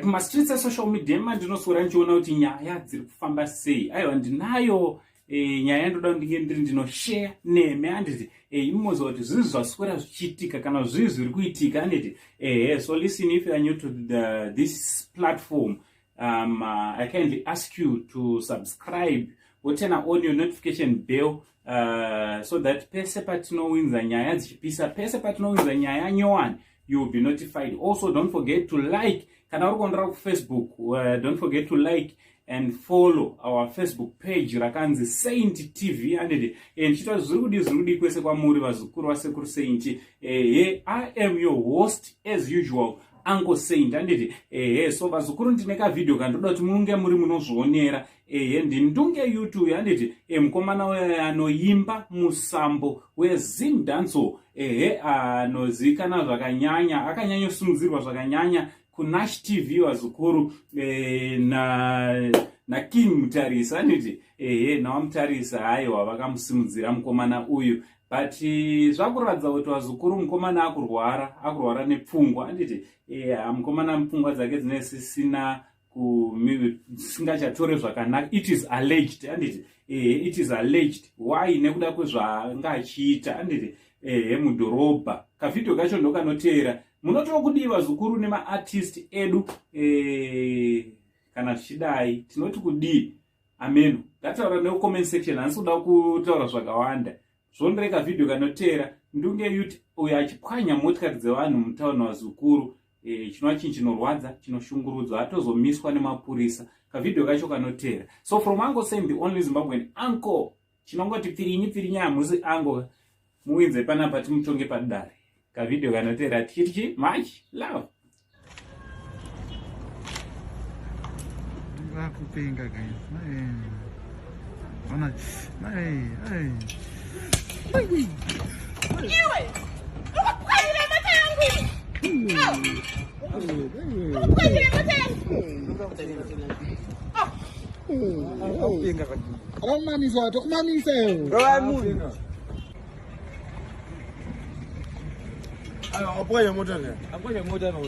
Mumastreets esocial media mandinoswera ndichiona kuti nyaya dziri kufamba sei. Aiwa, ndinayo nyaya yandoda kuti ndinge ndiri ndinoshare neme, handiti? Imi moziva kuti zvii zvaswera zvichiitika kana zvii zviri kuitika, handiti? Ehe, so listen, if you are new to this platform, I kindly ask you to subscribe, turn on your notification bell, so that pese patinowinza nyaya dzichipisa, pese patinowinza nyaya nyowani, you will be notified. Also, don't forget to like. Kana uri kuondera kuFacebook, don't forget to like and follow our Facebook page rakanzi Saint TV, handiti? Ndichita zviri kudi, zviri kudi kwese kwamuri, vazukuru vasekuru Saint. Ehe, I am your host as usual, Uncle Saint, handiti? Ehe, so vazukuru, ndine kavhidhio kandoda kuti munge muri munozvionera. Ehe, ndiNdunge YouTube, handiti? Mukomana uyo anoimba musambo weZimdancehall, ehe, anozivikanwa zvakanyanya, akanyanyosimudzirwa zvakanyanya kuNash TV, vazukuru, na naKing Mutarisa, handiti? Ehe, nawaMutarisa, haiwa, vakamusimudzira mukomana uyu, but zvakuratidza kuti, vazukuru, mukomana akurwara, akurwara nepfungwa, handiti? Mukomana mupfungwa dzake dzinenge sisina, singachatore zvakanaka. It is alleged, handiti? It is alleged. Why? Nekuda kwezvaanga achiita, handiti? Ehe, mudhorobha. Kavhidhio kacho ndokanoteera. Munotoo kudii, vazukuru, nemaartist edu? Kana zvichidai, tinoti kudii? Ameno, ngataura necomment section. Handisi kuda kutaura zvakawanda. Zvondireka vhidhio kanoteera, Ndunge Youth uyo achipwanya motikari dzevanhu mutauni, vazukuru, chinova chinhu chinorwadza, chinoshungurudzwa, atozomiswa nemapurisa. Kavhidhio kacho kanoteera. So from Uncle Saint, the only Zimbabwean uncle, chinongoti pfirinyi pfirinyi, hamusi ango muwinze panapa timutonge padare. Kavhidhio kanoteera, tichiti much love. Vakupenga, guys. Ona, ai ai. Iwe, ukupwanyira mota yangu iwe! Ukupwanyira mota yangu! Akakumamisa, tokumamisa iwe. Rova munhu. Apwanya mota ne. Apwanya mota no.